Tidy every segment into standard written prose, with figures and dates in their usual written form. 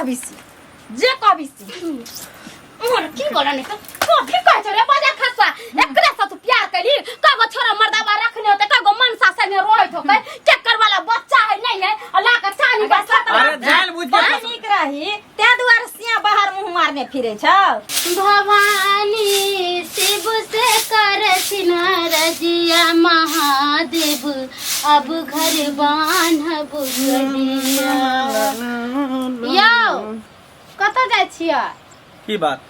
कहबी से जे कहबी से मोर की बोला नहीं तो कथी कहै छौ रे बजा खसवा एकरा से तू प्यार करी कगो छोरा मर्दाबा रखने होते कगो मनसा संगे रोइत होते चक्कर वाला बच्चा है नहीं है और लाके चानी का साथ अरे जान बुझ के बड़ नीक रही तें दुआरे सिया बाहर मुंह मारने फिरे छौ। भवानी शिव से करथिन रजिया महादेव अब घर बान्हब गलिया। यौ कतऽ जाइ छियै? की बात?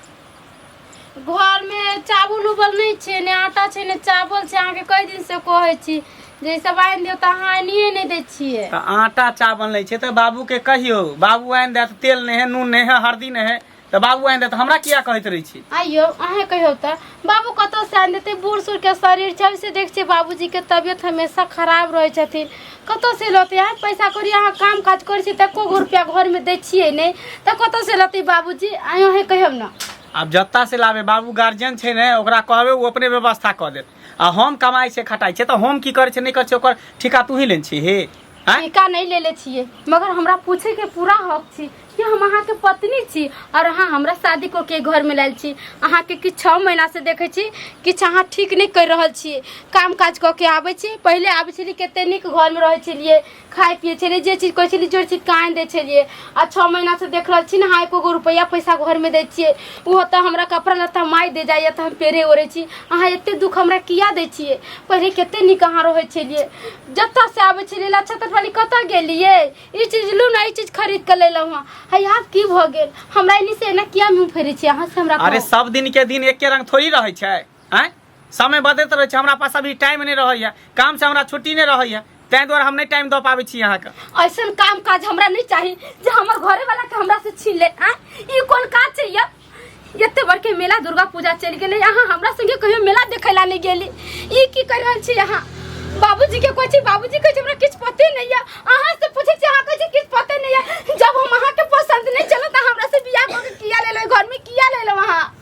घर में चावल उबल नहीं छै, ने आटा छै ने चावल छै। अहाँके कई दिन से कहै छी जे ई सब आनि दियौ तऽ अहाँ आनिए नहि दै छियै। तऽ आटा चावल नहि छै तऽ बाबू के कहियौ, बाबू आनि देत। तेल नहि है, नून नहि है, हल्दी नहि है, तऽ बाबू आनि देत। हमरा किया कहैत रहै छी? आइयो अहें कहियौ तऽ बाबू कतऽ से आनि देतै? बूढ़ सूढ़ के शरीर छै, ओइसे देख छियै बाबूजी के तबियत हमेशा खराब रहै छथिन, कतऽ से लौतै? अहाँ पैसा कौड़ी अहाँ काम काज करै छियै तऽ एको गो रुपया घरमे दै छियै नहि, तऽ कतऽ से लौतै बाबूजी? अहें कहियौ ने। आब जत्ता से लाबे, बाबू गार्जियन छै ने, ओकरा कहबै, ओ अपने व्यवस्था कऽ देत। आ हम कमाइ छै खटाइ छै तऽ हम की करै छै नहि करै छै ओकर ठीका तू ही लेने छी हे? आँय? ठीका नहि लेले छियै, मगर हमरा पूछे के पूरा हक छी कि हम अहाँके पत्नी छी और अहाँ हमरा शादी कऽ के घर में लायल छी। अहाँके किछु 6 महीना से देखै छी किछु अहाँ ठीक नहि करि रहल छियै। काम काज कऽ के आबै छी, पहिले आबै छलियै कते नीक घरमे रहै छलियै, खाइ पियै छलियै, जे चीज कहै छलियै जो चीज आनि दै छलियै। आ 6 महीना से देख रहल छी ने अहाँ एको गो रुपैआ पैसा घरमे दै छियै, ओहो तऽ हमरा कपड़ा लत्ता माय दे जाइए तऽ हम पेरे ओढ़ै छी। अहाँ एते दुख हमरा किया दै छियै? पहिले कते नीक अहाँ रहै छलियै, जतऽ से आबै छलियै, अच्छा तटवाली कतऽ गेलियै, ई चीज लू ने, ई चीज खरीद के लेलहुँ हँ। है आब की भऽ गेल? हमरा एनी से एना किया मुँह फेरै छी अहाँ से हमरा? अरे कहू। सब दिन के दिन एके रंग थोड़ी रहै छै? आँय, समय बदलैत रहै छै। हमरा पास अभी टाइम नहि रहैया, काम से हमरा छुट्टी नहि रहैया, ताहि दुआरे हम नहि टाइम दऽ पाबै छी अहाँके। ऐसन काम काज हमरा नहीं चाही जे हमर घरे वाला के हमरा से छीन ले। आँय, ई कोन काज छै? ये एते बड़के मेला दुर्गा पूजा चलि गेलै, अहाँ हमरा संगे कहियो मेला देखै ला नहि गेली। ई की कर रहल छी अहाँ? बाबूजी के कहै छी, बाबूजी कहै छै हमरा किछु पते नहीं है। अहाँ से पूछै छी, अहाँ कहै छी किछु पते नहीं है। जब हम अहाँ के पसंद नहीं चलो तऽ हमरा से बियाह कऽ के किया लेलहुँ? घर में किया लेलहुँ अहाँ?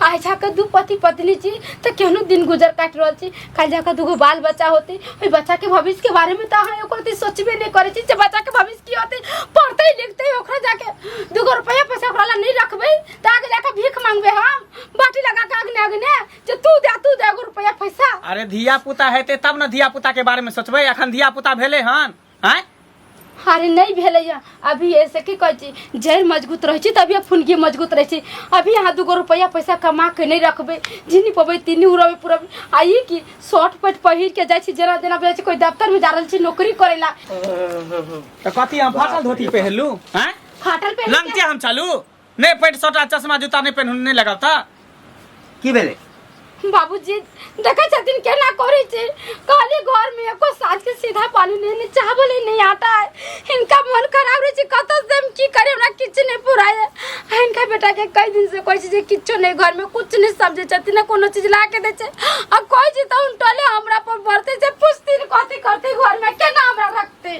आइ जाकऽ दू पति पत्नी छी तऽ केहनो दिन गुजर काटि रहल छी। काल्हि जाकऽ दूगो बाल बच्चा होतै, ओहि बच्चाके भविष्यके बारेमे तऽ अहाँ एको रत्ती सोचबे नहि करै छी जे बच्चाके भविष्य की होतै, पढ़तै लिखतै। ओकरा जाके दूगो रुपैआ पैसा ओकरा लए नहि रखबै तऽ आगे जाके भीख मांगबै हम बाटी लगा के अगने अगने जे तू दे, तू दे एगो रुपैआ पैसा। अरे धिया पुता हेतै तब ने धिया पुता के बारे में सोचबै। अखन धिया पुता भेलै हन? आँय? अरे नहीं भेलै हँ अभी। ऐसे की कहै छी, जड़ि मजबूत रहै छै तभी फुनगी मजबूत रहै छै। अभी अहाँ दूगो रुपैआ पैसा कमा के नहीं रखबै, जिनी पबै तिनी उड़बै पुरबै। आ ई की शर्ट पैंट पहिर के जाइ छी, जेना जेना जाइ छी कोई दफ्तर में जा रहल छी नौकरी करै ला। तऽ कथी हम फाटल धोती पहिरलू? आँय, फाटल पहिर के लंगटे हम चलू? नहि पैंट शर्ट आ चश्मा जूता नहि पहिनू, नहि लगाउ तऽ की भेलै? बाबूजी देखै छथिन केना करै छै। कहली घर में एको साँझ के सीधा पानी नहीं, नहीं चावल है नहीं आटा है। हिनका मन खराब रहै छै, कतऽ से हम की करे, हमरा किछु नहीं पुराए। हिनका बेटा के कई दिन से कहै छै जे किछु नहीं घर में, कुछ नहीं समझै छथिन, ने कोनो चीज ला के दै छै। आ कहै छै तऽ उनटले हमरा पर बढ़तै छै, पुछथिन कथी करतै घर में, केना हमरा रखतै।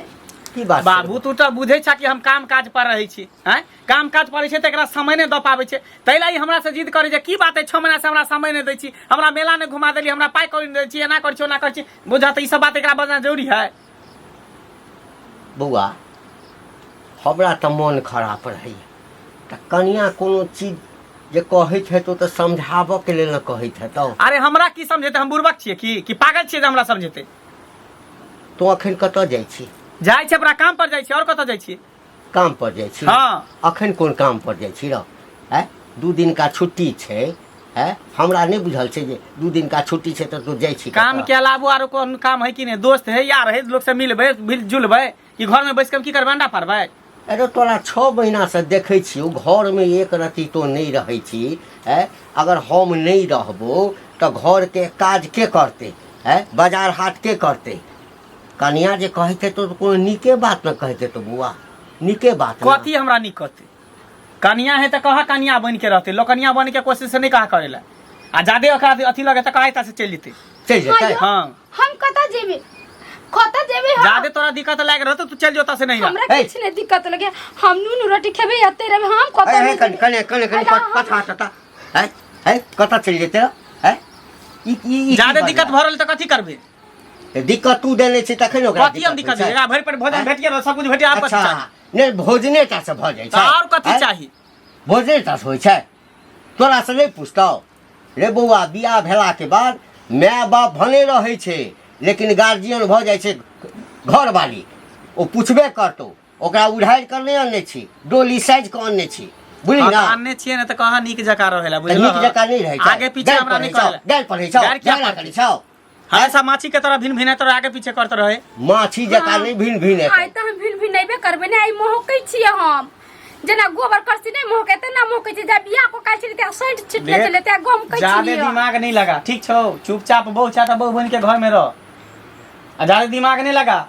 की बात छै? बाबू, तू तऽ बुझै छह कि हम काम काज पर रहै छी। आँय, काम काज पड़ै छै तऽ एकरा समय नहि दऽ पाबै छै, ताहि लए ई हमरासँ जिद करै छै। की बात है, 6 महीनासँ हमरा समय नहि दै छी, हमरा मेला नहि घुमा देली, हमरा पाइ कौड़ी नहि दै छी, एना करै छी ओना करै छी। बुझा तऽ ई सब बात एकरा बजना जरूरी है? बौआ, हमरा तऽ मोन खराब रहैए तऽ कनिया कोनो चीज जे कहैत हेतौ तऽ समझाबऽके लेल ने कहैत हेतौ। अरे हमरा की समझेतै? हम बुड़बक छियै की कि पागल छियै जे हमरा समझेतै? तू अखन कतऽ जाइ छी? जाइ छी अपना काम पर जाइ छी, आओर कतऽ जाइ छी? काम पर जाइ छी? हाँ। अखन कोन काम पर जाइ छी रौ? आँय, 2 दिन का छुट्टी छै। आँय, हमरा नहि बुझल छै जे 2 दिन का छुट्टी छै तऽ तू जाइ छी काम कतऽ? के अलावो आरो कोन काम है कि नहि? दोस्त है, यार है, लोग से मिलबै मिल जुलबै कि घर में बैस के हम की करबै, अंडा पारबै? अरे तोरा 6 महीनासँ देखै छियौ घरमे एक रत्ती तो नहि रहै छी। आँय, अगर हम नहि रहबो तऽ घरके काज के करतै? आँय, बाजार हाट के करतै? कनिया जे कहैत हेतौ तऽ कोनो नीके बात ने कहैत हेतौ बौआ, नीके बात ने। कथी हमरा नीक कहतै? कनिया है तऽ कहा कनिया बनि के रहतै, लोकनिया बनि के कोशिश नहि कहा करै लए। आ जादे ओकरा अथी लगे तऽ कहा एतऽ से चलि जेतै। चलि जेतै? हाँ। हम कतऽ जेबै, कतऽ जेबै हम? जादे तोरा दिक्कत लागि रहतौ तू चलि जो ओतऽ से। नहीं हमरा हे। किछु नहि दिक्कत लगे, हम नून रोटी खेबै, एते रहबै हम, कतऽ हे, नहि कनि जेबै। कनि कनि कनि अरे, हम- कथा तथा है है कतऽ चलि जेतै रौ? है ई ई ई की जादे बाजला? दिक्कत भऽ रहल तऽ कथी करबै? दिक्कत तू देने छी तखन ओकरा कथी हम दिक्कत होइ छै? एकरा भरि पेट भोजन भेट गेल, सब कुछ भेट गेल, आपस अच्छा। नहि भोजने टा से भऽ जाइ तऽ छै आओर कथी आँय? चाही भोजने टा से होइ छै तोरा से नहि पुछतौ रे बौआ बियाह भेलाके बाद माय बाप भने रहै छै लेकिन गार्जियन भऽ जाइ छै घरवाली ओ पुछबे करतौ ओकरा उधारि कऽ नहि अनने छी डोली साइज कऽ अनने छी बुझली हाँ, ना तऽ आनने छियै ने तऽ कहाँ नीक जकाँ रहै ला तऽ बुझलह नीक जकाँ नहि रहै छै आगे पीछे गारि हमरा नहि पढ़ै छौ करै ला गारि पढ़ै छौ गारि किया झगड़ा पढ़तै? करै छौ हमेशा माछी के तरह भिन भिनाइत रहे आगे पीछे करते रहे माछी जकाँ नहि भिन भिन आइ तऽ हम भिन भिनेबे करबै ने आइ महकै छियै हम जेना गोबर करसी नहि महकै तेना महकै छै जा बियाह को काल छलै तेँ सैंट छिटने छलै तेँ गमकै ज्यादे छियै दिमाग नहीं लगा ठीक छौ चुपचाप बहु छा तऽ बहु बन के घर में रह आ ज्यादे दिमाग नहीं लगा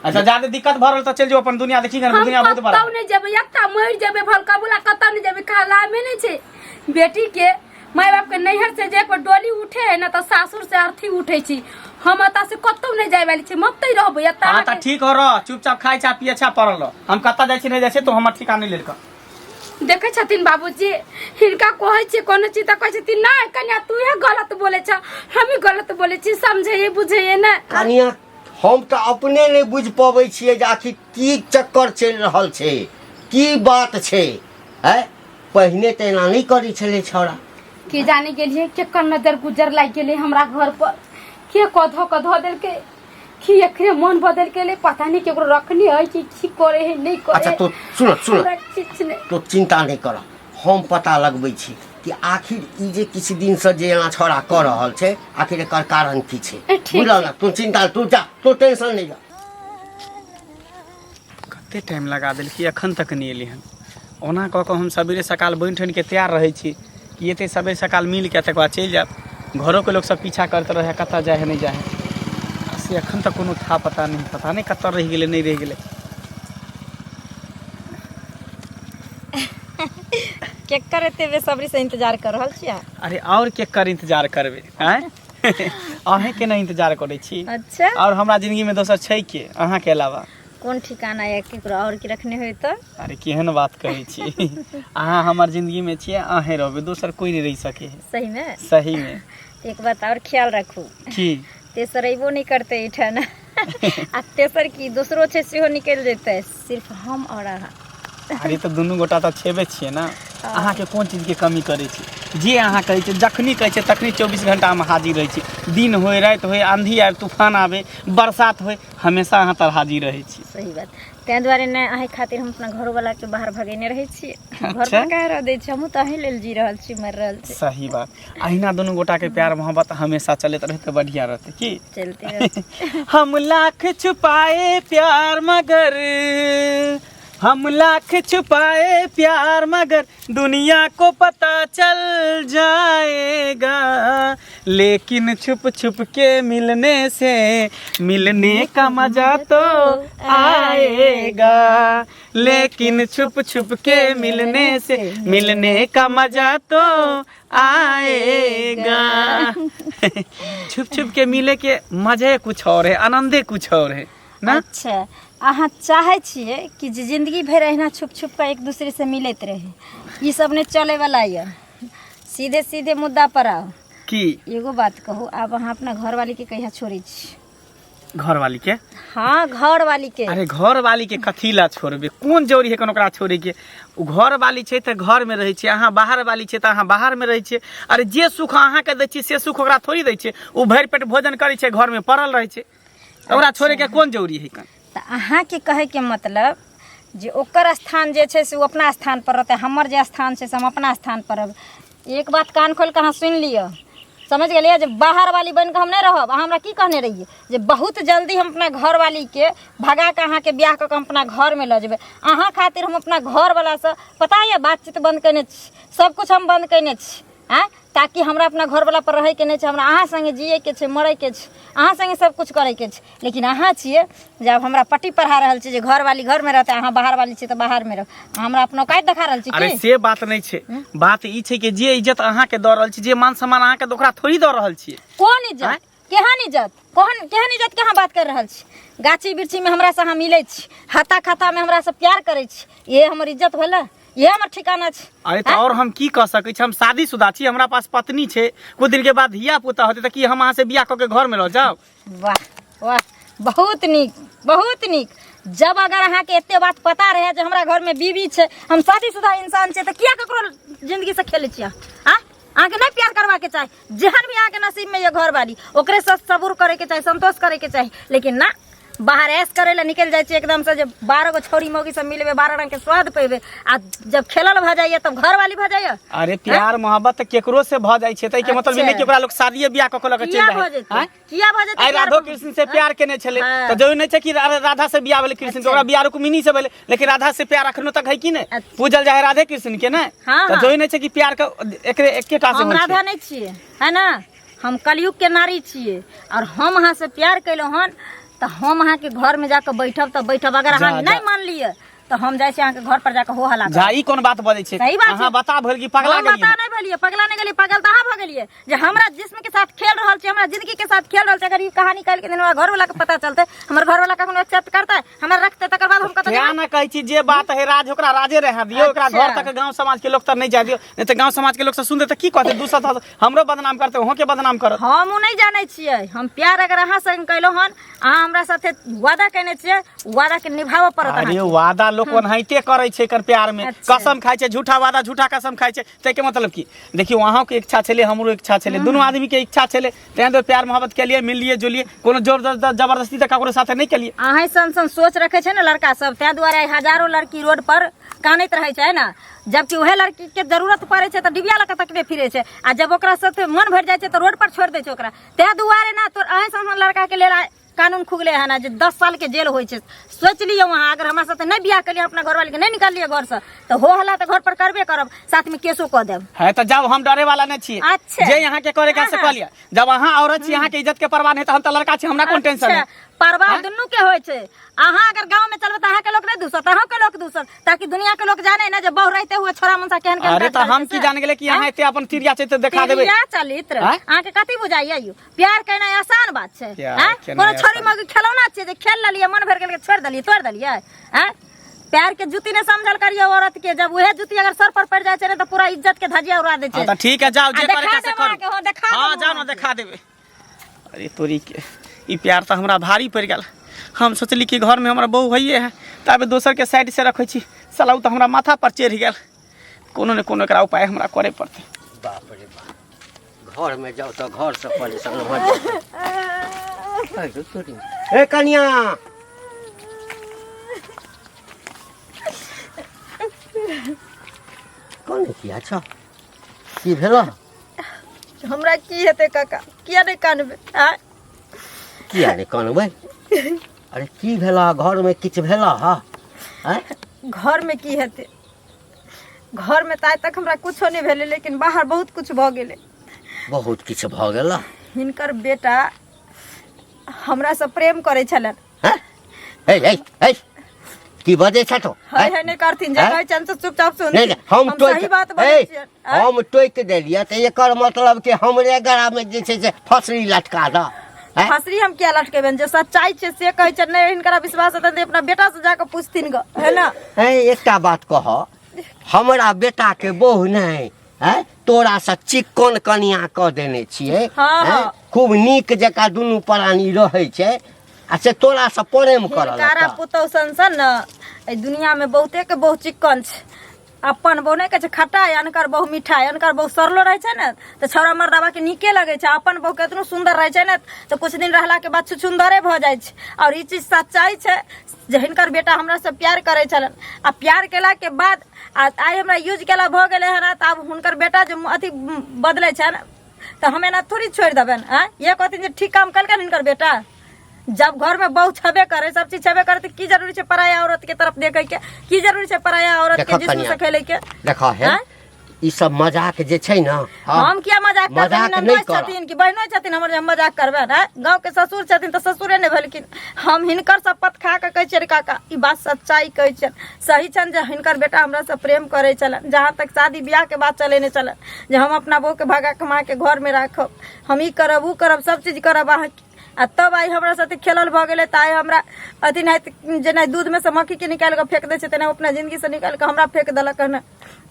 अच्छा ज्यादे दिक्कत भऽ रहल तऽ चलि जो अपन दुनिया देखी हम दुनिया बहुत बड़ा कतौ नहि जेबै एतऽ मरि जेबै भलका बुला कतौ नहि जेबै कहलामे नहि छै बेटी के माय बाप के नैहर से जे एक बार डोली उठे है ना तऽ सासुर से अर्थी उठे छी हम एतऽ से कतौ नहि जाय वाली छी हम ओतै रहबै एतऽ हाँ तऽ ठीक हो रह चुपचाप खाइ छा पिए छा पड़ल रह हम कतऽ जाइ छी नहि जाइ छी तो हमर ठिकाना नहि लेल कर देखै छथिन बाबूजी हिनका कहै छियै कोनो चीज तऽ कहै छथिन नहि कनिया तूहे गलत बोलै छ हमही गलत बोलै छी समझैए बुझैए नहि कनिया हम तऽ अपने नहि बुझि पबै छियै जे आखिर की चक्कर चलि रहल छै की बात छै आँय पहिने तऽ एना नहि करै छलै छौड़ा के जाने गेलियै केकर नजर गुजर लागि गेलै हमरा घर पर के कऽ धऽ कऽ धऽ देलकै की एकरे मन बदल गेलै पता नहि केकरो रखने है कि की करे है नहि करे अच्छा तो सुन सुन हमरा किछु नहि तो चिन्ता नहि कर हम पता लगबै छी कि आखिर ई जे किछु दिनसँ जे एना छौड़ा कऽ रहल छै आखिर एकर कारण की छै ए, ठीक बुझल ने तू चिन्ता तू जा तू टेंशन नहि ल कते टाइम लगा देलकै एखन तक नहि एलै हन ओना कऽ कऽ हम सबेरे सकाल बनि ठनि के तैयार रहै छी कि एते सबेरे सकाल मिल के तकर बाद चलि जायब घरोके लोक सब पीछा करैत रहै कतऽ जाइ है नहि जाइ है आ से एखन तक कोनो था पता नहि पता नहि कतऽ रहि गेलै नहि रहि गेलै केकर एते बेसब्री से इंतजार कर रहल छियै अरे आओर केकर इंतजार करबै आँय अहें के नहि इंतजार करै छी अच्छा आओर हमरा जिंदगी में दोसर छै के अहाँके अलावा कोन ठिकाना यऽ केकरो और के रखने होय तऽ अरे केहन बात कहै छी अहाँ हमर जिंदगी में छियै अहें रहबै दोसर कोई नहीं रहि सके है सही में सही में एक बात और ख्याल रखू की तेसर अयबो नहीं करते एहिठाम आ तेसर की दोसरो छै सेहो निकलि जेतै सिर्फ हम और अहाँ अरे तऽ दुनू गोटा तऽ छेबे छियै ने अहाँके कोन चीजके कमी करै छी जे अहाँ कहै छियै जखनी कहै छियै तखनी 24 घंटा हम हाजिर रहै छी दिन होय राति होय आंधी आबे तूफान आबे बरसात होय हमेशा अहाँ तर हाजिर रहै छी सही बात ताहि दुआरे नहि अहीं खातिर हम अपना घरोवलाके बाहर भगेने रहै छी घर अच्छा। पर कहाँ रह दै छी हमहूँ तऽ अहीं लेल जी रहल छी मरि रहल छी सही बात अहिना दुनू गोटाके प्यार मोहब्बत हमेशा चलैत रहै तऽ बढ़िआँ रहतै की चलते रहत। हम लाख छुपाए प्यार मगर हम लाख छुपाए प्यार मगर दुनिया को पता चल जाएगा लेकिन छुप छुप के मिलने से मिलने का मजा तो आएगा लेकिन छुप छुप के मिलने से मिलने का मजा तो आएगा छुप छुप के मिले के मजे कुछ और है आनंदे कुछ और है ना अच्छा अहाँ चाहै छियै कि जे जिंदगी भरि अहिना छुप छुप कऽ एक दूसरे से मिलैत रहे ई सब नहि चले वाला यऽ सीधे सीधे मुद्दा पर आउ की एगो बात कहू आब अहाँ अपना घरवाली के कहिया छोड़ै छी घरवाली के हाँ घरवाली के अरे घरवाली के कथी ला छोड़बे कोन जरूरी है ओकरा छोड़े के ओ घरवाली छै तऽ घर में रहै छै अहाँ बाहर वाली छै तऽ अहाँ बाहर में रहै छियै अरे जे सुख अहाँके दै छियै से सुख ओकरा थोड़ी दै छियै ओ भरि पेट भोजन करै छै घर में पड़ल रहै छै ओकरा छोड़े के कोन जरूरी है कन तऽ अहाँके कहैके मतलब जे ओकर स्थान जे छै से ओ अपना स्थान पर रहतै हमर जे स्थान छै से हम अपना स्थान पर रहबै एक बात कान खोलि कऽ अहाँ सुनि लिअ समझ गेलियै जे बाहर वाली बनि कऽ हम नहि रहब अहाँ हमरा की कहने रहियै जे बहुत जल्दी हम अपना घरवालीके भगा कऽ अहाँके बियाह कऽ कऽ हम अपना घरमे लऽ जेबै अहाँ खातिर हम अपना घरवलासँ पता यऽ बातचीत बन्द कयने छी सबकिछु हम बन्द कयने छी आँय ताकि हमरा अपना घरवला पर रहैके नहि छै हमरा अहाँ सङ्गे जियैके छै मरैके छै अहाँ सङ्गे सबकिछु करैके छै लेकिन अहाँ छियै जे आब हमरा पट्टी पढ़ा रहल छी जे घरवाली घरमे रहतै अहाँ बाहरवाली छी तऽ बाहरमे रहू अहाँ हमरा अपना औकात देखा रहल छी अरे की से बात नहि छै बात ई छै कि जे इज्जत अहाँके दऽ रहल छी जे मान सम्मान अहाँके तऽ ओकरा थोड़ी दऽ रहल छियै कोन इज्जत केहन इज्जत कोन केहन इज्जत के अहाँ बात कर रहल छी गाछी बिरछी में हमरा से अहाँ मिलै छी हाथा खाता में हमरा से प्यार करै छी ये हमर इज्जत भेलै ये हमर ठिकाना छै अरे तऽ और हम की कऽ सकै छी हम शादीशुदा छी हमरा पास पत्नी छै कुछ दिन के बाद धिया पुता होतै तऽ की हम अहाँ से बियाह कऽ के घर में रह जाउ वाह वाह बहुत नीक बहुत नीक। जब अगर अहाँके एते बात पता रहे जे हमरा घरमे बीवी छै, हम शादीशुदा इंसान छै, तऽ किया ककरो जिंदगी से खेलै छियै? आ अहाँके नहि प्यार करबाके चाही? जेहन भी अहाँके नसीबमे यऽ घरवाली, ओकरे साथ सबूर करैके चाही, संतोष करैके चाही। लेकिन ना, बाहर ऐश करै लए निकलि जाइ छियै एकदमसँ, जे 12 गो छौड़ी मौगी सब मिलबै, 12 रंगके स्वाद पेबै, आ जब खेलल भऽ जाइए तब घरवाली भऽ जाइए। अरे प्यार मोहब्बत तऽ केकरो से भऽ जाइ छै, ताहिके मतलब ई नहि कि ओकरा लोक शादिये बियाह कऽ कऽ लऽ कऽ चलि किया जाइ भऽ है। जेतै? आँय? किया भऽ जेतै आइ प्यार राधो कृष्ण से प्यार केने छलै हाँ। तऽ जरूरी नहि छै कि राधा से बियाह भेलै कृष्ण के, ओकरा बियाह रुक्मिणी से भेलै, लेकिन राधा से प्यार अखनो तक है कि नहि? अच्छा। पूजल जाइ है राधे कृष्ण के ने। हाँ, तऽ हाँ। जरूरी नहि छै कि प्यार के एकरे एकेटा से हम होइ छै। राधा नहि छियै, है ना? हम कलयुग के नारी छियै, और हम अहाँ से प्यार केलहुँ हन तऽ हम अहाँके घरमे जाकऽ बैठब तऽ बैठब। अगर अहाँ जा, नहि जा। मानलियै तऽ हम जाइ छी अहाँके घर पर जाकऽ हो हल्ला झा, ई कोन बात बजै छै? सही बात छै। अहाँ बता भेल कि पगला हम गेलियै? बता नहि भेलियै, पगला नहि गेलियै। पागल तऽ अहाँ भऽ गेलियै जे हमरा जिस्म के साथ खेल रहल छी, हमरा जिंदगी के साथ खेल रहल छी। अगर ई कहानी काल्हि के दिन हमरा घरवाला के पता चलतै, हमर घरवाला कखनो एक्सेप्ट करतै? हमरा रखतै? तकर बाद हम कतऽ तें जेबै? ने कहै छी जे बात है राज, ओकरा राजे रहै दियौ। ओकरा अच्छा। घर तक गांव समाज के लोक तऽ नहि जाय दियौ, नहि तऽ गांव समाज के लोक सब सुनतै तऽ की कहतै? दोसर तऽ हमरो बदनाम करतै, अहूँ के बदनाम करत। हम ओ नहि जानै छियै। हम प्यार अगर अहाँ संग केलहुँ हन, अहाँ हमरा साथे वादा केने छियै, वादा के निभाबऽ पड़त अरे अहाँके। वादा लोक ओनाहिते करै छै एकर प्यार में। अच्छा। कसम खाइ छै, झूठा वादा झूठा कसम खाइ छै। ताहिके मतलब की, देखियौ, अहाँके इच्छा छलै, हमरो इच्छा छलै, दुनू आदमी के इच्छा छलै, तें दुआरे प्यार मोहब्बत केलियै, मिललियै जुलियै। कोनो जोर जबरदस्ती तऽ ककरो साथे नहि केलियै। अहीं सन सन सोच रखे छै ने लड़का सब, ताहि दुआरे आइ हजारो लड़की रोड पर कानैत रहै छै ने। जबकि उहे लड़की के जरूरत पड़ै छै तऽ डिबिया लऽ कऽ तकने फिरै छै, आ जब ओकरा साथे मन भरि जाइ छै तऽ रोड पर छोड़ि दै छै ओकरा। ताहि दुआरे ने तो अहीं सन सन लड़का के लेल आइ कानून खुगले है ना जे 10 साल के जेल होइ छै। सोचि लियौ अहाँ, अगर हमरा साथे नहि बियाह केलियै, अपना घरवाली के नहि निकाललियै घरसँ, तऽ हो हल्ला तऽ घर पर करबे करब, साथमे केसो कऽ देब। है तऽ जाउ, हम डरे वाला नहि छियै। अच्छा। जे यहाँ के करे के से कऽ लिअ। जब अहाँ औरत छी, अहाँ के इज्जत के परवाह नहि, तऽ हम तऽ लड़का छी, हमरा कोन टेंशन है? अच्छा, परवाह दुनू के होइ छै। अहाँ अगर गाँव में चलबै तऽ अहाँके लोक नहि दूसत, अहूँके लोक दूसत, ताकि दुनिया के लोक जाने ना जे बहु रहते हुए छोरा मनसा केहन केहन अरे काज तऽ करै हम छै की से। जान गेलै कि अहाँ एते अपन तिरिया चरित्र देखा देबै? तिरिया चरित्र आँय? अहाँके कथी बुझाइया? यौ, प्यार केनाइ आसान बात छै? प्यार आँय? केनाइ कोनो छोरी आसान। मौगी खेलौना छै जे खेल लेलियै, मन भरि गेल छोड़ि देलियै, तोड़ि देलियै? आँय, प्यार के जूती नहीं समझल करियो औरत के। जब वह जूती अगर सर पर पड़ जाए छै ने, तो पूरा इज्जत के धजिया उड़ा दे छै। हाँ, तऽ ठीक है, जाओ, जे आ करे देखा के से देब करू। अहाँके, हाँ, देखा हाँ देब जाओ ना, अहाँके। देखा देबै। अरे तोरी के, ई प्यार तऽ हमरा भारी पड़ि गेल। हम सोचली कि घरमे हमर बहु होइए है, ताबे दोसरके साइड से रखै छी। साला ओ तऽ हमरा माथा पर चढ़ि गेल। कोनो ने कोनो एकरा उपाय हमरा करे पड़तै। बाप रे बाप, घरमे जाउ तऽ घरसँ परेशान भऽ जाउ। अरे तोरी। ए कनिया, कोन किया छ? की भेल? हमरा की हेतै काका? किया नहि कानबै आँय? किया नहि कानबै? अरे की भेल? घरमे किछु भेल? हा, आँय? घरमे की हेतै? घरमे तऽ आइ तक हमरा कुछो नहि भेलै, लेकिन बाहर बहुत कुछ भऽ गेलै। बहुत किछु भऽ गेल? हिनकर बेटा हमरासँ प्रेम करै छलनि। हैं? हे हे हे, की बजै छ तो? है है नहि करथिन जे हैं? कहै छनि से चुपचाप सुन। नहि नहि, हम सही टोकि बात बजै हे, छियनि आँय? हम टोकि देलियै तऽ एकर मतलब कि हमरे गरामे जे छै से फसरी लटका दऽ, हैं? फसरी हम किया लटकेबनि? जे सच्चाई छै से कहै छै। नहि हिनकरा विश्वास हेतनि तऽ अपना बेटा से जाकऽ पूछथिन गऽ, है ना? हे, एकटा बात कह, हमरा बेटाके बहु नहि हैं, तोरा से चिक्कन कनिया कऽ देने छियै। हाँ, हैं? हाँ। खूब नीक जकाँ दुनू प्राणी रहै छै, आ से तोरा से प्रेम करऽ हिनकारा लगतऽ। पुतहु सन सन ने एहि दुनिया में बहुते के बहुत चिक्कन छै। अपन बहु नहि कहै छै खट्टा, अनकर बहु मीठा। अनकर बहु सड़लो रहै छै ने तऽ छौड़ा मर्दाबा के नीके लगै छै। अपन बहु केतनो सुन्दर रहै छै ने तऽ कुछ दिन रहला के बाद छुछुन्दरे भऽ जाइ छै। और ई चीज सच्चाई छै जे हिनकर बेटा हमरा से प्यार करै छलन, आ प्यार केला के बाद आ आइ हमरा यूज केला भऽ गेलै हन। तऽ आब हुनकर बेटा जे अथी बदलै छनि तऽ हम एना थोड़ी छोड़ि देबनि? आँय, ये कहथिन जे ठीक काम केलकनि हिनकर बेटा? जब घर में बहु छबे करे, सब चीज छबे करे, तऽ की जरूरी छै पराया औरत के तरफ देखे के? की जरूरी छै पराया औरत के देखऽ जिस्म कनिया। से खेले के? देखऽ हे, आँय? ई सब मजाक जे छै ने, हाँ, हम किया मजाक करबै? मजाक नहि ननदोस करब। छथिन कि बहिनो छथिन हमर जे हम मजाक करबै? ने गाँव के ससुर छथिन तऽ ससुरे नहि भेलखिन। हम हिनकर शपथ खा कऽ कहै छियनि काका, ई बात सच्चाई कहै छियनि, सही छनि जे हिनकर बेटा हमरासँ प्रेम करै छलनि। जहाँ तक शादी बियाह के बात चले नहि छलनि जे हम अपना बहूके भगा कमा के घरमे राखब, हम ई करब, ओ करब, सब चीज करब अहाँके। आ तब आइ हमरा साथे खेलल भऽ गेलै तऽ आइ हमरा अथी नहि, जेना दूधमे से मक्खीके निकालि कऽ फेक दै छै, तेना अपना जिंदगीसँ निकालि कऽ हमरा फेक देलक हन।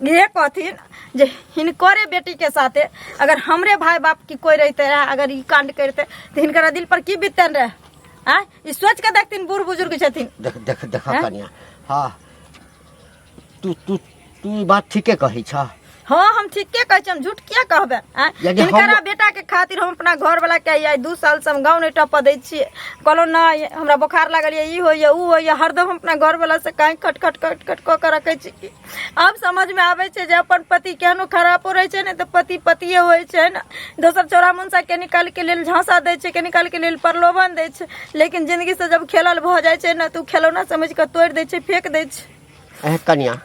इहे कहथिन जे हिनकरे बेटीके साथे अगर हमरे भाय बाप की कोइ रहिते रहए, अगर ई कांड करिते तऽ हिनकर दिल पर की बीततनि रहए? आँय ई सोच के देखथिन बूढ़ बुजुर्ग छथिन। देख देख देख कनिया, हाँ तू तू तू ई बात ठीके कहै छह। हाँ हम ठीके कहै छी, हम झूठ किया कहबै? आँय? यदि हम- हिनकरा बेटा के खातिर हम अपना घर वाला के आइ 2 साल से हम गाँव नहीं टपऽ दै छियै। कहलहुँ नहि हमरा बोखार लागल यऽ, ई होइए उ होइए, हरदम हम अपना घर वाला से काहे खट खट खट खट कऽ के रखै छी। आब समझ में आबै छै जे अपन पति केहनो खरापो रहै छै ने तऽ पति पतिये होइ छै ने। दोसर चौरा मुनसा के निकाल के लेल झांसा दै छै, के निकाल के लेल प्रलोभन दै छै, लेकिन जिंदगी से जब खेलल भऽ जाइ छै ने तऽ उ खेलौना समझ कऽ तोड़ि दै छै, फेंक दै छै। एह कनिया,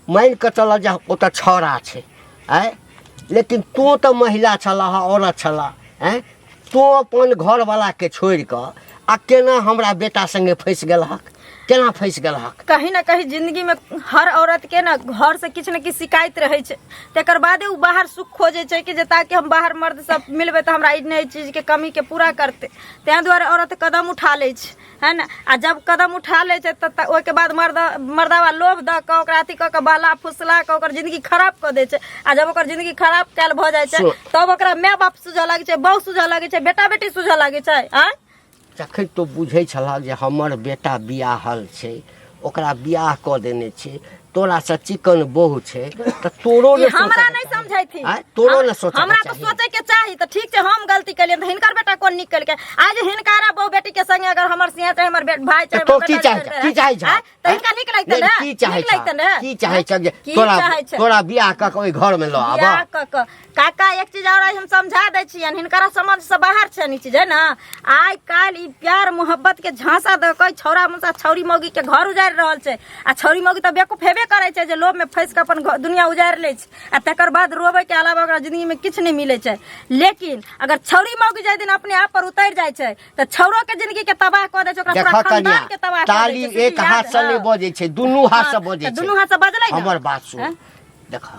मानि कऽ चलऽ जे ओतऽ छौड़ा छै, आँय, लेकिन तोँ तऽ महिला छलह, औरत छलह, आँय, तोँ अपन घरवलाके छोड़ि कऽ आ केना हमरा बेटा सङ्गे फँसि गेलहक, केना फँसि गेलहक? कहीं ना कहीं जिंदगी में हर औरत के ना घर से किछु ने किछु शिकायत रहै छै, तकर बादे उ बाहर सुख खोजै छै कि जे ताकि हम बाहर मर्द सब मिलबै तऽ हमरा ई ने चीजके कमीके पूरा करतै। ताहि दुआरे औरत कदम उठा लै छै, है ने? आ जब कदम उठा लै छै तऽ ओहिके बाद मर्दावा लोभ दऽ कऽ ओकरा अथी कऽ कऽ बहला फुसला कऽ ओकर जिंदगी खराब कऽ दै छै। आ जब ओकर जिंदगी खराब कयल भऽ जाइ छै तब ओकरा माय बाप सुझऽ लागै छै, बहु सुझऽ लागै छै, बेटा बेटी सुझऽ लागै छै। आँय जखन तू बुझै छलह जे हमर बेटा बियाहल छै, ओकरा बियाह कऽ देने छै, तोरासँ चिकन बहु छै, तऽ तोरो ई ने हमरा सोचऽके नहि चाही। समझैथिन। आँय, तोरो ने सोचऽके हमरा तऽ चाही। सोचैके चाही। तऽ ठीक छै, हम गलती केलियनि तऽ हिनकर बेटा कोन नीक केलकै? आज हिनकारा बहु बेटी के संगे अगर हमर सिंह चाहे हमर भाई चाहे तऽ तो हमर की बेटा चाहै जे छह? की चाहै छह? आँय, तऽ हिनका नीक लगतै नहि, ने? की चाहै नीक लगतै छह? ने? की चाहै छह जे की तोरा चाहै छह? तोरा बियाह कऽ के ओहि घर में लऽ आबऽ? बियाह कऽ कऽ काका एक चीज और हम समझा दै छियनि, हिनकरा समझ से बाहर छनि ई चीज, है ना? आइ काल्हि ई प्यार मोहब्बत के झांसा दऽ कऽ छौड़ा मुसा छौरी मौगी के घर उजाड़ि रहल छै। आ छौरी मौगी तऽ बेवकूफ हेबे करै छै जे लोभ में फँसि कऽ अपन दुनिया उजाड़ि लै छै, आ तकर बाद रोबै के अलावा ओकरा जिंदगी में किछु नहि मिलै छै। लेकिन अगर छौरी मौगी जाहि दिन अपने आप पर उतरि जाइ छै तऽ छौड़ो के जिंदगी के तबाह कऽ दै छै, ओकरा देखऽ पूरा कनिया, खानदान के तबाह कऽ दै ताली छै, से एक याद- हाथ से नहि हँ। बजै छै, दुनू हाथ से हँ, बजै तऽ छै। दुनू हाथ से बजलै ने। हमर बात सुन, हँ? देखऽ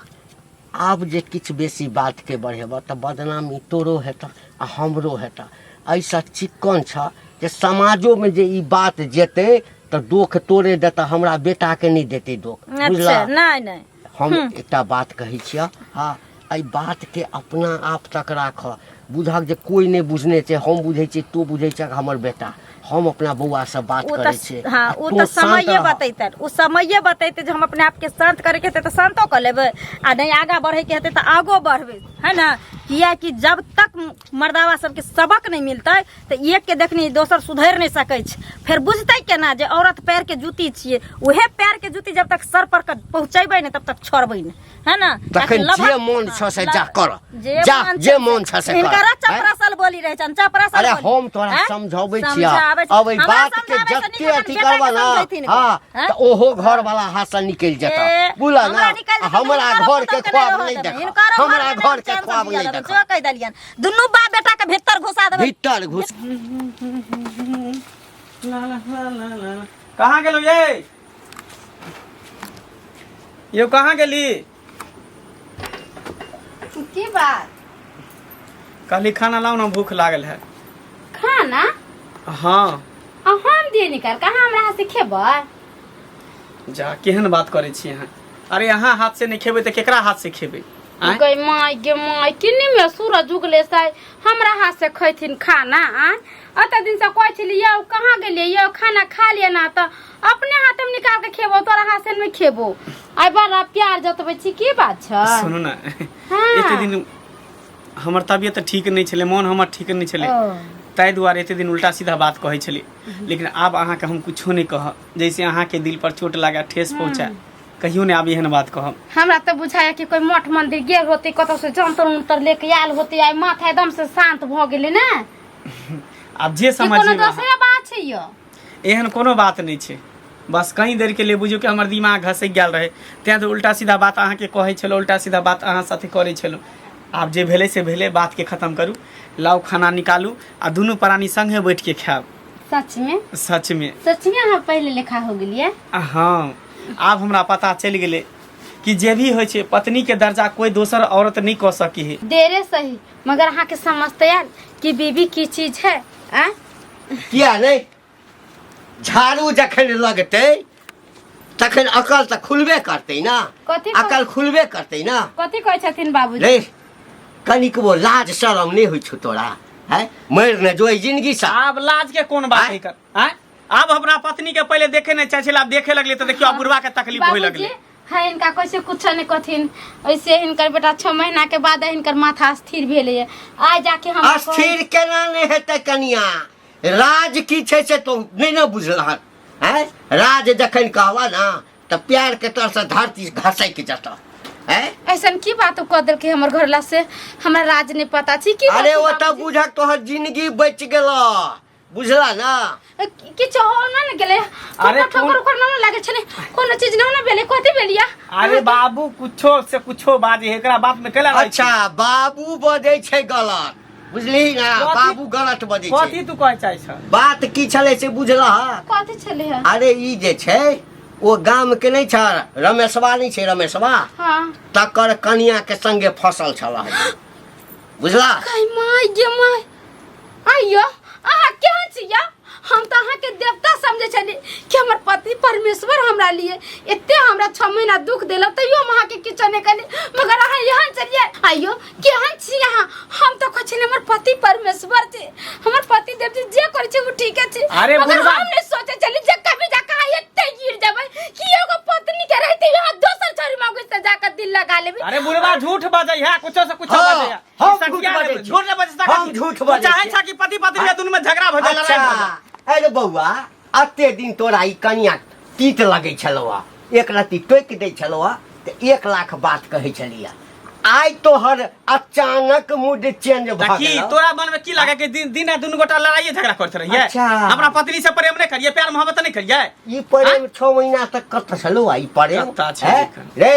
आब जे किछु बेसी बातके बढ़ेबह तऽ बदनामी तोरो हेतह आ हमरो हेतह। एहिसँ चिक्कन छह जे समाजोमे जे ई बात जेतै तऽ दोख तोरे देतह, हमरा बेटाके नहि देतै दोख। अच्छा, बुझलह? नहि नहि, हम एकटा बात कहै छियह, हँ, एहि बातके अपना आप तक राखऽ, बुझक जे कोइ नहि बुझने छै, हम बुझै छियै, तू बुझै छह, हमर बेटा, हम अपना बौआसँ बात ओ करै तऽ छियै। हाँ, आ ओ तू तऽ शान्त समये रह। बतेतै, ओ समये बतेतै जे हम अपने आपके शांत करैके हेतै तऽ शांतो कऽ लेबै, आ नहि आगाँ बढ़ैके हेतै तऽ आगो बढ़बै, है ना? किएकि जब तक मर्दावा सबके सबक नहि मिलतै तऽ एक के देखनी दोसर सुधरि नहि सकै छै। फेर बुझतै केना जे औरत पैरके जूती छियै? उहे पैरके जूती जब तक सर पर के पहुँचेबै नहि तब तक छोड़बै नहि, है ना? तखन लभक- जे मोन छौ से जा कर, जे जा, मोन जे छै मोन छौ से कर। हिनकर हैं? चपरासल बोली रहै छनि, चपरासल अरे बोली। हम तोरा हैं? समझाबै छियह। समझाबै छी। अब एहि हमरा बात के समझाबै से जते नीक अपन अथी बेटा के करबह ना, समझैथिन। हाँ, हैं? तऽ ओहो घर वाला हाथ से निकलि जेतह, ए, बुझलह हमरा ना? निकलि आ जेतै तऽ हमरा हिनकरो घर के पुतहु के ख्वाब नहि नहि रहऽ देखह, देबै। हिनकरो हमरा घर के घर के चैन से ख्वाब जियऽ नहि देबै। देखह। सेहो कहि देलियनि, दुनू बाप बेटा के भीतर घुसा देबै। भीतर घुस। कहाँ गेलौ ये? यौ कहाँ गेली? की बात? कहली खाना लाओ ना, भूख लागल है। खाना? हाँ। आ हम दिए निकाल कहाँ, हमरा हाथ से खेबै? जा, केहन बात करै छी अहाँ? अरे अहाँ हाथ से नहि खेबै तऽ केकरा हाथ से खेबै? आँय? गई माय गे माय, किन्नी में सूरज उगले से हमरा हाथ से खैथिन खाना? आँय, अते दिन से कहै छली यौ कहाँ गेलियै यौ, खाना खा लिअ ना, तऽ अपने हाथ में निकाल के खेबो, तोरा हाथ से नहीं खेबो। आइ बड़ा प्यार जतबै छी, की बात छै? सुनू ने। हाँ। एते दिन हमर तबियत ठीक नहि छलै, मोन हमर ठीक नहि छलै, ओ। ताहि दुआरे एते दिन उल्टा सीधा बात कहै छलै। लेकिन आब अहाँके हम कुछो नहि कहब जैसे अहाँके दिल पर चोट लागे, ठेस पहुँचाए, कहियो नहि आब एहन बात कहब। हमरा तऽ बुझाया कि कोई मठ मंदिर गेल होते, कतौ से जंतर उंतर लेके आयल होते, आइ माथा एकदम से शांत भऽ गेलै ने। आब जे कि कोनो समझिए। दोसरे बात छै यौ? एहन कोनो बात नहि छै, बस कहीं देर के लिए बुझू कि हमर दिमाग घसकि गेल रहै, तें तऽ उल्टा सीधा बात अहाँके कहै छलहुँ, उल्टा सीधा बात अहाँ साथे करै छलहुँ। आब जे भेलै से भेलै, बातके खतम करू, लाउ खाना निकालू आ दुनू प्राणी संगे बैठ के खायब। सच में? सच में। सच में अहाँ पहिले लेखा हो गेलियै? हाँ, आब हमरा पता चलि गेलै कि जे भी होइ छै पत्नी के दर्जा कोई दोसर औरत नहीं कऽ सकी है। देरे सही, मगर अहाँ के समझते आयल कि बीबी की चीज है? आ किया नहि, झाड़ू जखन लगतै तखन अकल तऽ खुलबे करतै ना। कथी कह- अकल खुलबे करतै ना। कथी कहै छथिन बाबूजी? रे, कनिकबो लाज शरम नहि होइ छौ तोरा? हैं मरि ने जो जिंदगी सा आब लाज के कोन बात है कर आँय? आब अपना पत्नी के पहले देखे नहीं चाहे छलै, आब देखे लगले तऽ देखियौ आब बुढ़वा के तकलीफ होय बाबूजी लगले हाँ इनका कैसे कुछ नहीं कथिन ऐसे हिनकर बेटा 6 महीना के बाद हिनकर माथा स्थिर भेलै आइ जाके हम अस्थिर केना नहि हेतै कनिया राज की छै से तो नहि ने बुझलहक हैं राज जखन कहबा ना तऽ प्यार के तर से धरती घसैक जतऽ हैं ऐसन की बात कह देलकै हमर घरला से हमरा राज नहीं पता छी की अरे बात ओ तऽ बाबूजी? बुझक तोहर जिंदगी बचि गेल बुझला ना किछु हो ना ने गेलै अरे अरे ठोकर उकर ना ने लागै छलै कोनो चीज ना ने भेलै कथी भेलिया अरे बाबू कुछो से कुछो बाजे है एकरा बात में केला रहै छी? अच्छा बाबू बजै छै गलत बुझली ना कथी- बाबू गलत बजै छै कथी तू कहै चाहै छ बात की छलै से बुझलह कथी छलै है अरे ई जे छै ओ गाम के नहि छ रमेशवा नहि छै रमेशवा हाँ तकर कनिया के संगे फसल छल बुझला काय my गे my आइयो अहाँ केहन छी या हम तऽ अहाँके देवता समझै छली कि हमर पति परमेश्वर हमरा लिए एते हमरा 6 महीना दुख देलक तैयो हम अहाँके किछो नहि कहली मगर अहाँ एहन छलियै आइयो केहन छी अहाँ हम तऽ कहै छली हमर पति परमेश्वर छै हमर पति देव जी जे करै छै ओ ठीके छै अरे मगर बुढ़बा- हम नहि सोचै छली जे कभी जाके अहाँ एते गिर जेबै कि एगो पत्नी के रहते यहाँ दोसर छोरी मांगै से जाके दिल लगा लेबै अरे बुढ़वा झूठ बजै है कुछो से कुछो हाँ, बजै है हम ई सटिया झूठ ने- बजै छी। झूठ ने बजै सकै हम छी। झूठ तू बजै चाहै छी। छा कि पति पत्नी में दुनू में झगड़ा भऽ जाय लड़ाई अच्छा भऽ जाय अरे बौआ अते दिन तोरा ई कनिया तीत लगै छलौ एक रत्ती टोकि दै छलौ तऽ 1 लाख बात कहै छलियै आइ तोहर अचानक मूड चेंज तऽ भऽ की गेलौ तोरा मन में की लागे कि दिन दिन आ दुनू गोटा लड़ाइए झगड़ा करते रहिए अच्छा। अपना पत्नी से प्रेम नहीं करिए प्यार मोहब्बत नहीं करिए ई प्रेम 6 महीना तक कतऽ छलौ ई प्रेम कतऽ छै हैं? एखन? रे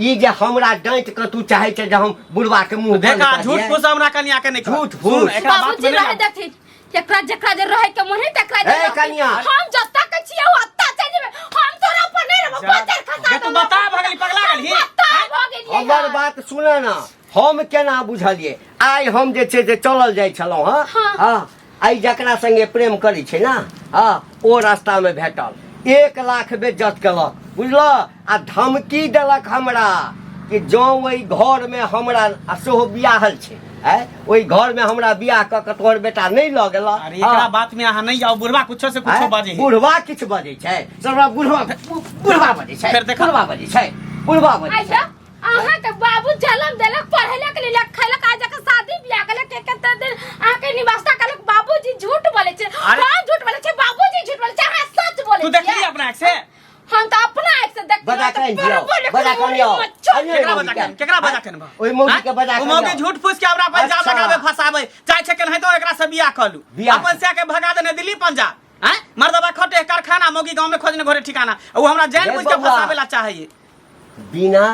ई जे हमरा डाँटि कऽ तू चाहै छै जे हम बुढ़वा के मुंह बंद देखा कऽ झूठ दियै। फूस हमरा कनिया के नहीं झूठ फूस। एकरा बात बाबूजी में नहीं रहे आब। देथिन एकरा जेकरा जे रहे के मन है तकरा जे ए, रहतै। कनिया। हम जत्ता के छियै ओत्ता चलि जेबै हम तोरा पर नहीं रहबो जा। बाजार खसा जे तू देबो। बता भऽ गेली, पगला गेलही? हम बता भऽ गेलियै हमर हन। बात सुन ना हम केना बुझलियै आइ हम जे छै से चलल जाइ छलहुँ हँ हाँ। हँ आइ जकरा संगे प्रेम करै छै ना हँ ओ रास्तामे भेटल 1 लाख बेज्जत केलक बुझल आ धमकी देलक हमरा कि जँ ओहि घरमे हमरा आ सेहो बियाहल छै आँय ओहि घरमे हमरा बियाह कऽ कऽ तोहर बेटा नहि लऽ गेल अरे एकरा बात में अहाँ नहीं जाओ बुढ़वा कुछो से कुछो बाजे है। बुढ़वा किछु बजै छै सबरा बुढ़वा बुढ़वा बजै छै फेर देखा। बुढ़वा बजै छै बुढ़वा बजै छै अच्छा अहाँ के बाबू जन्म देलक पढ़ेलक लिखलक खेलक आज जाके शादी बियाह केलक के कते दिन अहाँ के निवास्ता केलक बाबूजी झूठ बोले छै अरे- हम झूठ बोले छै बाबूजी झूठ बोले छै अहाँ सच बोले तू देखली अपना आँख से हम तो अपना आँख से देख बजा के आनि बजा के आनि आउ। केकरा बजा के आनि? केकरा बजा के आनबह? ओहि मौगी के बजा ओ के मौगी आनि आउ। झूठ फूस के हमरा पर इल्जाम अच्छा। लगावे फसावे चाहे छै केनाहितो एकरा से बियाह कऽ लू बियाह। अपन से के भगा देने दिल्ली पंजाब हैं मर्दबा खटे कारखाना मौगी गांव में खोजने घरे ठिकाना ओ हमरा जान रे बुझ के बौआ। फसावे ला चाहैए बिना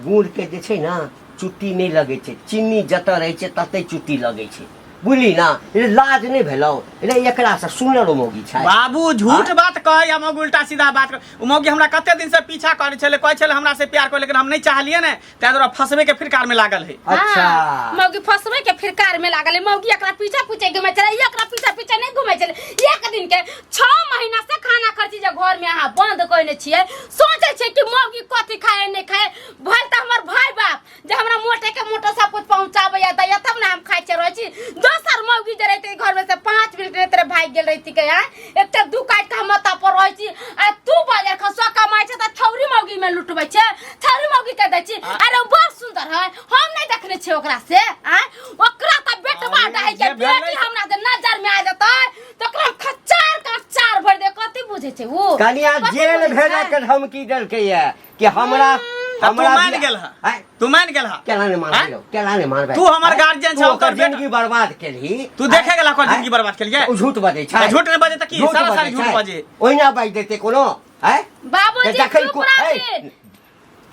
गुड़ के जे छै ने चुट्टी नहि लगै छै चीनी जतऽ रहै छै ततै चुट्टी लगै छै बुझली ना रे लाज नहि भेलौ रे एकरा से सुनर मौगी छै बाबू झूठ हाँ? बात कहै या मौगी उल्टा सीधा बात कहै। ओ मौगी हमरा कते दिन से पीछा करै छलै कहै छलै हमरा से प्यार कर लेकिन हम नहीं चाहलियै ने ताहि दुआरे फंसबे के फिरकार में लागल है अच्छा हाँ, मौगी फंसबे के फिरकार में लागल है मौगी एकरा पीछा पीछे घुमै छलै ई एकरा पीछा पीछे नहीं घुमै छलै एक दिन के 6 महीना से खाना खर्ची जे घर में अहाँ बंद कइने छियै सोचै छियै कि मौगी कथी खाए नहीं खाए भल तऽ हमर भाई बाप जे हमरा मोटे के मोटा सब कुछ पहुंचाबैया दैया तब ने हम खाइ छियै रहै छी दोसर मौगी जे रहितै घर में से 5 मिनट रहितै रहे भागि गेल रहिती के आँय एकटा दू काटि के हम माथा पर रहै छी आ तू बाजार खसुआ कमाइ छै तऽ छौरी मौगी में लुटबै छै छौरी मौगी के दै छी अरे ओ बड़ सुंदर है हम नहीं देखने छियै ओकरा से आँय ओकरा तऽ बेटवा अरे डाहि के जे भेलै बेटी हमरा जे नजर में आ जेतै तऽ ओकरा हम खच्चार कच्चार भरि दे कथी बुझै छै ओ कनिया कथी जेल बुझै भेजऽ छै? के धमकी देलकै ये कि हमरा तऽ तू हमरा मान बियाह- गेल हा आँय? तू मान गेल हा केना नहि मानबै आँय? यौ केना नहि मानबै तू हमर आँय? गार्जियन तू छह, ओकर ओकर बेटा- जिंदगी बर्बाद केलही तू देखे गेला ओकर आँय? जिंदगी बर्बाद केलियै? ओ झूठ बजै छै तऽ झूठ नहि बजै तऽ की? झूठ सारा सारी बजै झूठ छै। बजै। ओहिना बाजि देतै कोनो आँय? बाबूजी तऽ जखन चुप को- ऐ, रहथिन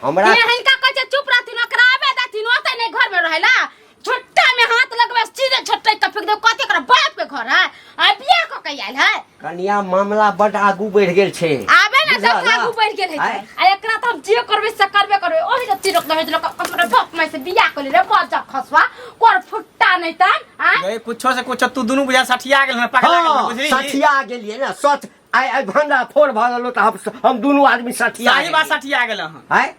हमरा ये हिनका कहै छै चुप रहथिन ओकरा आबे देथिन ओतै नहि घर में रहेला छोटा में हाथ लगबे सीधे छोटे के फेंक दे कथी ओकरा बाप के घर है आ बियाह क के आयल है कनिया मामला बड आगू बढ़ि गेल छै आबे ना बुझल जब ना? आगू बढ़ गेल है आँय? आ एकरा त हम जे करबे से करबे करबे ओही जे तिरक दहे लोक हमरा बाप माय से बियाह कर ले रे बजा खसवा कोर फुट्टा नहीं तन आ रे कुछो से कुछो तू दुनू बुझा सठिया गेल हन पगला गेल हन, हाँ बुझली सठिया गेलियै ने सच आइ आइ भंडा फोड़ भऽ गेलो तऽ हम दुनू आदमी सठिया सही बात गेलियै। सठिया गेल हन आँय?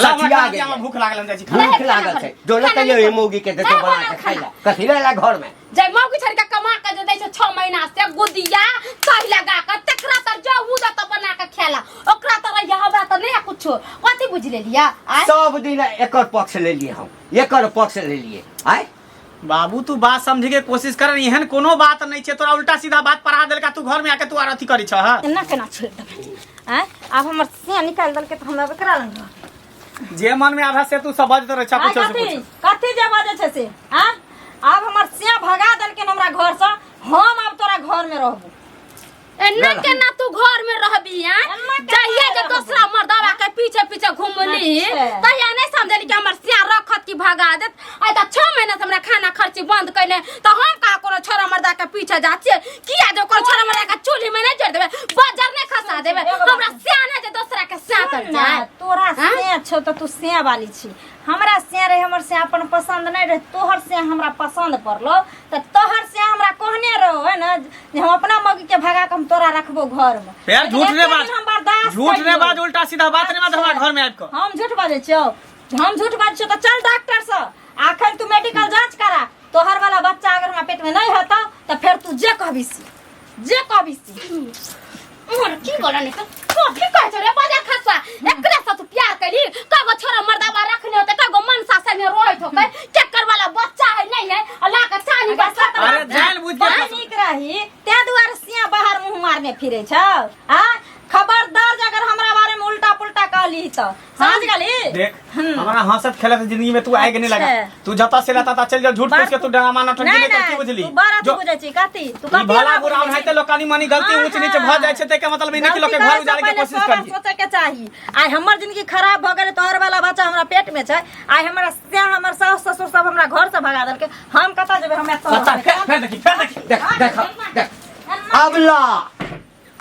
ला, हमरा सठिया खाना दिया, गेलै। हमरा भूख लागल हम जाइ छी खाना। भूख लागल छै जो ने कहियो ई मौगी के देतौ नहि बना बनल के खाइ खाना। ला कथी ला घर में जे मौगी छड़ के कमा के जे दै छै 6 महीना से गुदिया सही लगा के तकरा तर जो उ दत बना के खेला ओकरा तर रहिया हमरा त नहीं कुछो कथी बुझ लेलिया आय सब दिन एकर पक्ष लेलिए हम एकर पक्ष लेलिए आय बाबू तू बात समझे के कोशिश कर एहन कोनो बात नहीं छै तोरा उल्टा सीधा बात पढ़ा देलका तू घर में आके तू आर अथी करी छह एना केना छोड़ि देबै आँय आब हमर सिया निकालि देलकै तऽ हम आब एकरा लग रहब। जे मन में आधा से तू समझ तो रहे आँय, कुछो से कथी कुछो कथी जे बजै छै से आँय आब हमर सिया भगा देलकै हमरा घरसँ हम आब तोरा घरमे रहबो एना केना तू घर में रहबी हैं एना केना जहिया जे रहबी? दोसरा मर्दवा के पीछे पीछे घुमली अच्छा। तहिया नहीं समझली कि हमर सिया रखत की भगा देत आइ त 6 महीना से हमरा खाना खर्ची बंद कइले त हम का कोनो छोरा मर्दा के पीछे जा छियै किया जो कोनो छोरा मर्दा के चूल्ही में नहीं जड़ देबे बजर नहीं खसा देबे एगो बात हमरा सिया नहीं जे दोसरा के सिया तर सुन ना, जाए तोरा हाँ? सिया छौ तऽ तू सिया वाली छी हमरा सिया रहे हमर सिया अपन पसंद नहीं रहे तोहर सिया हमरा पसंद पड़लो तऽ तोहर सिया हमरा कहने रहो है ना जे हम अपना मौगी के भगा के हम तोरा रखबो घर में यार लेकिन झूठ ने एते बाज दिन हम बर्दाश्त झूठ ने करियो। बाज उल्टा सीधा बात ने बाज हमरा घर में आबि कऽ हम झूठ बाजै छियौ हम झूठ बाजै छियौ तऽ चल डॉक्टर से आखन तू मेडिकल जांच करा तोहर वाला बच्चा अगर हमरा पेट में नहीं हेतौ तऽ फेर तू जे कहबी से जे कहबी से मोर की बोला नहीं तो कथी कहै छौ रे बाजार खसवा एकरा से तू प्यार करी कगो छोरा मर्दावा रखने होते कगो मनसा संगे रोइत होते केकर वाला बच्चा है नहीं है आ ला के चानी के साथ अरे जान बुझ के बड़ नीक रही तें दुआरे सिया बाहर मुंह मारने फिरे छौ आ खबरदार जे अगर हमरा बारे में उल्टा पुल्टा कहली तऽ समझ गेली देख हमरा हंसत खेलत जिंदगी में तू आगे नहीं लगा अच्छा। तू जता से रहता था चल जा झूठ फूस के तू ड्रामा नाटक नहीं नहीं कर की नहीं बुझली तू बड़ा जो तू बुझै छी कथी तू ई कथी भला हमरा बुरा बुझै है छी? ते लोग कनी मनी गलती हाँ, ऊंच नीच भ जाइ छै ते के मतलब ई नहीं कि लोग के गलती घर करे से उजाड़े के पहिले कोशिश सौ बार करी सोचे के चाही आइ हमर जिंदगी खराब भऽ गेलै तोहर वाला बच्चा हमरा पेट में छै आइ हमरा से हमर सास ससुर सब हमरा घर से भगा देलकै हम कतऽ जेबै हम एतऽ सच्चा रहबै। फेर फेर देखी फेर देखी देख देख देख अब ला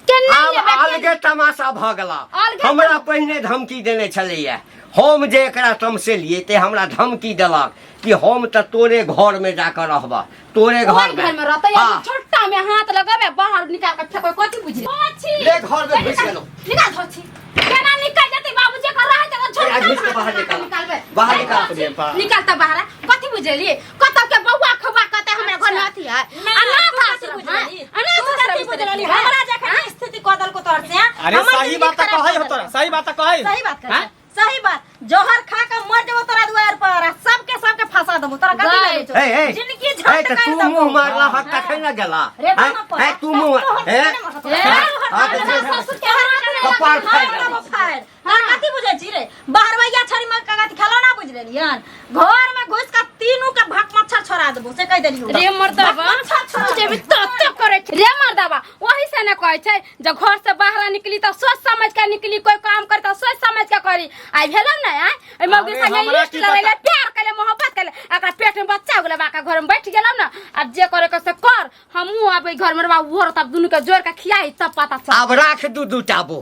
केना आब लेबै अलगे तमाशा भऽ गेला अलगे हमरा पहिने धमकी देने छलैया हम जे एकरा तमसेलियै ते हमरा धमकी देलक कि हम तऽ तोरे घर में जाकऽ रहबह तोरे ओहि घर में घर में रहतै हाँ। छोटा में हाथ लगाबे बाहर निकाल के फेंकबै कथी बुझली धोछी ले घर में घुसि गेलहुँ। निकाल धोछी केना निकल जेतै बाबूजी के रहै त छोटा ए, घुसि के में हाथ बाहर लगा के निकाल। निकालबै बाहर निकाल। धोछी, निकाल त बाहर कथी बुझलिए कतौ के बौआ खौआ कतै हमरा घर में अथी है अनाथ आश्रम है अनाथ आश्रम बुझली हमरा जखन स्थिति कऽ देलको तोहर से अरे हमर सही जिंदगी बात खराब कहै कऽ हो देलको। तोरा सही बात कहै सही बात कहै हैं? छै। सही बात जहर खा के मर जेबो तोरा दुआर पर आ सबके सबके फंसा देबो तोरा कथी गए। लगै छौ ए ए जिंदगी ए झंड तऽ कर तू देबो मुँह मारला हक तखन ने गेला रे हैं? बाप हैं, तू मुँह ए हाँ, तऽ ससुर के हाथ में कपार फाड़ि फाड़ देबो। देबो फाड़ तोरा कथी बुझै छी रे बाहरवैया छड़ी में कथी खेलौना बुझ लेलियन घर में घुस के तीनू के भक मच्छर छोड़ा देबो से कह देलियो रे मर्दबा मच्छर छोड़ा जे भी तो तो करे छै रे मर्दबा वही से ने कहै छै जब घर से बाहर निकली तो सोच समझ के निकली कोई काम करे तो सोच समझ के करी आई भेलौ ने आय एहि मौगी अरे संगे हमरा लिस्ट की लगैले पता? प्यार केले मोहब्बत केले एकरा पेट में बच्चा हो गेलै बाका घर में बैठ गेलौ ने आब जे करे के से कर हमहूँ आब एहि घर में रहबा उहो रहता दुनू के जोड़ के खियाई तब पता चल आब राख दू दू टाबो